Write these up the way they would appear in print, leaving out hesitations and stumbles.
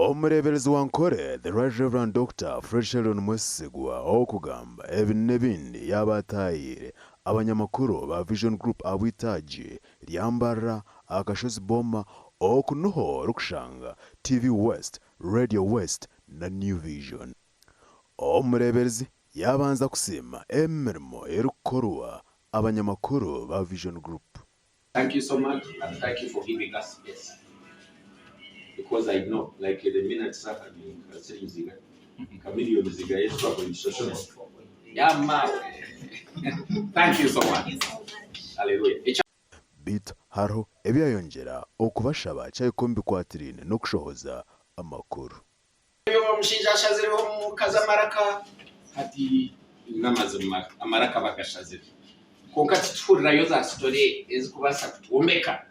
Omureeberezi wa Nkore, The Right Rev Dokita Fred Sheldon Mwesigwa okugamba ebi n'ebindi yaaba ataahiire abanyamakuru ba Vision Group ahabw'eitaagi rya Mbarara aha kashozi Boma oku niho orikushanga TV West, Radio West na New Vision. Omureeberezi yaabanza kusiima emirimo erikukorwa abanyamakuru ba Vision Group. Thank you so much and thank you for giving us space because I know like the minute saka ni nka siringi zingahe nka million zingahe twakoresha social yamawe thank you so much hallelujah Ekya Beitu hariho ebyayongyera okubashaba kyahika omu bikwatiraine n'okushohoza amakuru. Ebyo omushaija ashazireho omukazi amaraka hati n'amazima amaraka bagashazire kwonka tituhurirayo za sitore ezikubaasa kutwombeka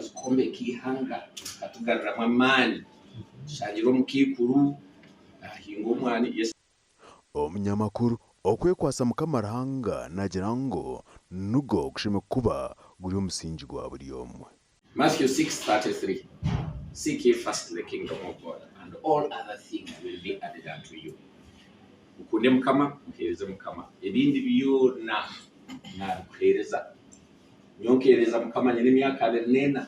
zikombeka eihanga zikatugaruramu amaani tushangire omukaikuru nahinga omwani. Omunyamakuru okwekwatsa Mukama Ruhanga nagira ngu nigwo gushemereire kuba guri omusingi gwa buri omwe. Matthew 6:33 Seek ye first the kingdom of God and all other things will be added unto you. Mukunde Mukama, muheereze Mukama, ebindi byona nabikuheereza. Nyowe nkeereza Mukama nyine emyaka 24,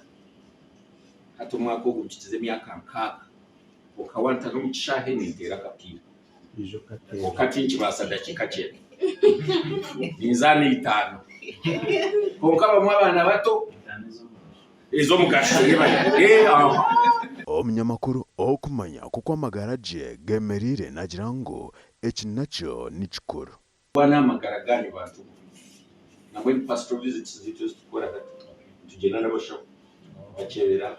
hati omwaka ogu mpikize emyaka 60, kwonka wanta n'omu kishaahe ninteera akapiira. Kwonka tinkibaasa dakiika kyenda, ninzaana itaano. Kwonka bamwe abaana bato ez'omugasho Omunyamakuru okumanya oku amagara gye gemereire nagira ngu eki nakyo ni kikuru. Kuba n'amagara gaanyu bantu mwe. Nambwenu pastoral visits zaitu ezi turikukora hati, nitugyenda n'abashaho kubakyebera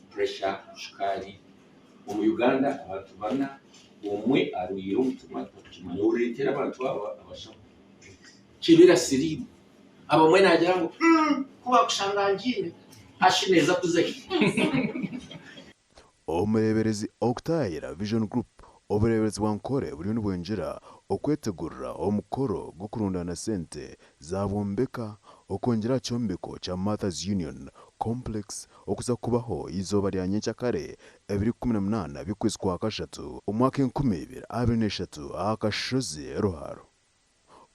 pressure, shukaari. Omu Uganda abantu bana omwe arwaire omutima tutakukimanya. Oreetera abantu aba abashaho. Kyebera siriimu. Abamwe naagira ngu umm ku baakushanga ngiine, hashi neeza kuza hi? Omureeberezi okutaayira Vision Group, obureeberezi bwa Nkore buriyo nibwongyera okwetegurira omukoro gw'okurundaana sente zaabwombeka okwongyera aha kyombeko kya Martha's Union Complex okuza kubaho eizooba rya nyenkyakare ebiri 18 by'okwezi kwa kashatu omwaka 2023 aha kashozi Ruharo.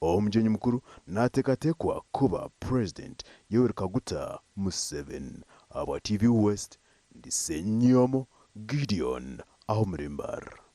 Omugyenyi mukuru nateekateekwa kuba Purezidenti Yoweri Kaguta Museveni. Ahabwa TV West, ndi Ssenyomo Gideon aho omuri Mbarara.